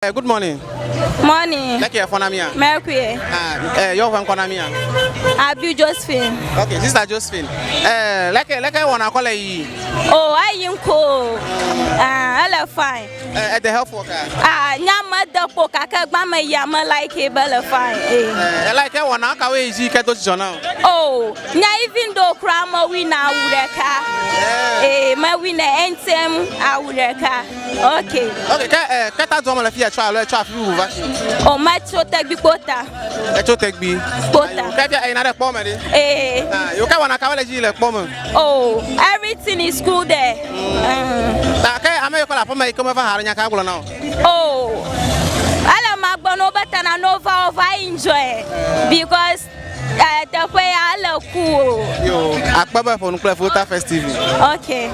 Eh, good morning. Morning. Leke efɔ na mia. Mekue. Ah, eh, yɔ ƒe ŋkɔ na mia. Abiu Josephine. Okay, sister Josephine. Eh, leke leke wɔna kɔ le yi. Oh, ayi ŋko. Ah, ele fine. Eh, the health worker. Ah, nya me de kpo kake gba me yia me like be le fine. Eh. Eh, like wɔna kawo yi dzi ke do dzidzɔ na o. Oh, nya even though kura me win awu ɖeka. Eh, me win NTM awu ɖeka. Okay. Okay, ke eh, ke ta dɔm le fi etsɔ alo etsɔ afi bubu va fi. Oh, me tso tegbi kpota. Etso tegbi. Kpota. Ke fia eyina ɖe kpɔ me ɖe. Eh. Ah, yo ke wɔna kawo le dzi le kpɔ me. Oh, everything is cool there. Mm. Ta ke ame yi kɔ le aƒeme yi ke meva ha ɖe nya ka gblɔ na o. Oh, ele ma gbɔ no be tana no va o va enjoy because eh, teƒe ya ele cool. Yo, akpe be ƒonu kple Volta Festival. Okay.